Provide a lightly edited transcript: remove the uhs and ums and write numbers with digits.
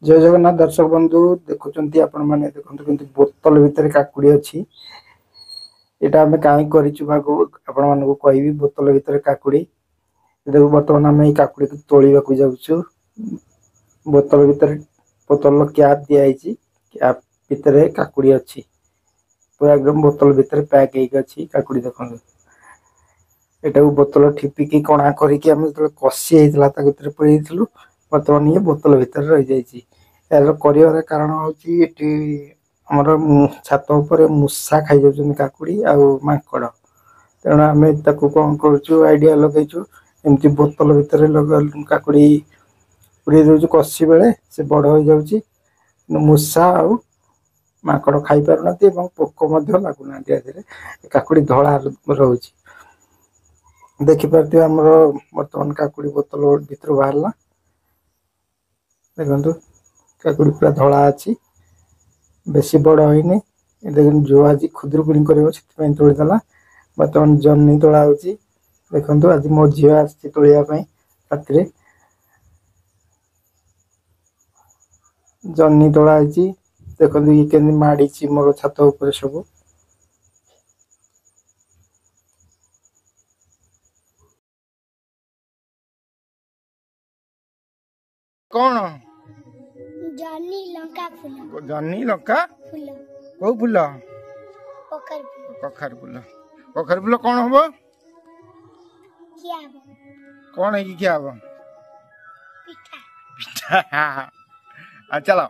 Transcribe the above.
ଜୟ ଜଗନ୍ନାଥ ଦର୍ଶକ ବନ୍ଧୁ, ଦେଖୁଛନ୍ତି ଆପଣମାନେ, ଦେଖନ୍ତୁ କିନ୍ତୁ ବୋତଲ ଭିତରେ କାକୁଡ଼ି ଅଛି। ଏଇଟା ଆମେ କାହିଁ କରିଛୁ ଭାଗୁ ଆପଣମାନଙ୍କୁ କହିବି। ବୋତଲ ଭିତରେ କାକୁଡ଼ି ଦେଖୁ, ବର୍ତ୍ତମାନ ଆମେ ଏଇ କାକୁଡ଼ିକୁ ତୋଳିବାକୁ ଯାଉଛୁ। ବୋତଲ ଭିତରେ ବୋତଲର କ୍ୟାପ୍ ଦିଆହେଇଛି, କ୍ୟାପ୍ ଭିତରେ କାକୁଡ଼ି ଅଛି, ପୁରା ଏକଦମ ବୋତଲ ଭିତରେ ପ୍ୟାକ୍ ହେଇକି ଅଛି କାକୁଡ଼ି। ଦେଖନ୍ତୁ, ଏଟାକୁ ବୋତଲ ଠିପିକି କଣା କରିକି ଆମେ ଯେତେବେଳେ କଷି ହେଇଥିଲା ତା ଭିତରେ ପୁରେଇଥିଲୁ, ବର୍ତ୍ତମାନ ଇଏ ବୋତଲ ଭିତରେ ରହିଯାଇଛି। ଏହାର କରିବାର କାରଣ ହେଉଛି ଏଠି ଆମର ଛାତ ଉପରେ ମୂଷା ଖାଇଯାଉଛନ୍ତି କାକୁଡ଼ି ଆଉ ମାଙ୍କଡ଼। ତେଣୁ ଆମେ ତାକୁ କ'ଣ କରୁଛୁ, ଆଇଡ଼ିଆ ଲଗେଇଛୁ, ଏମିତି ବୋତଲ ଭିତରେ କାକୁଡ଼ି ପୁରେଇ ଦେଉଛୁ। କଷି ବେଳେ ସେ ବଡ଼ ହେଇଯାଉଛି, ମୂଷା ଆଉ ମାଙ୍କଡ଼ ଖାଇପାରୁନାହାନ୍ତି ଏବଂ ପୋକ ମଧ୍ୟ ଲାଗୁନାହାନ୍ତି। ଏଥିରେ କାକୁଡ଼ି ଧଳା ରହୁଛି, ଦେଖିପାରୁଥିବେ। ଆମର ବର୍ତ୍ତମାନ କାକୁଡ଼ି ବୋତଲ ଭିତରୁ ବାହାରିଲା। ଦେଖନ୍ତୁ, କାକୁଡ଼ି ପୁରା ଧଳା ଅଛି, ବେଶୀ ବଡ଼ ହେଇନି। ଦେଖନ୍ତୁ, ଝିଅ ଆଜି ଖୁଦୁରୁକୁଣୀ କରିବ, ସେଥିପାଇଁ ତୋଳିଦେଲା। ବର୍ତ୍ତମାନ ଜହ୍ନି ତୋଳା ହେଉଛି। ଦେଖନ୍ତୁ, ଆଜି ମୋ ଝିଅ ଆସିଛି ତୋଳିବା ପାଇଁ ରାତିରେ। ଜହ୍ନି ତୋଳା ହେଇଛି। ଦେଖନ୍ତୁ, ଇଏ କେମିତି ମାଡ଼ିଛି ମୋର ଛାତ ଉପରେ ସବୁ। କଣ? ଜହ୍ନି ଲଙ୍କା ଫୁଲ। ଜହ୍ନି ଲଙ୍କା ଫୁଲ। କୋଉ ଫୁଲ? କଖାରୁ ଫୁଲ। କଖାରୁ ଫୁଲ। କଖାରୁ ଫୁଲ କଣ ହବ? ଖିଆ ହବ। କଣ ହେଇକି ଖିଆ ହବ? ପିଠା। ପିଠା। ଆଉ ଚାଲ।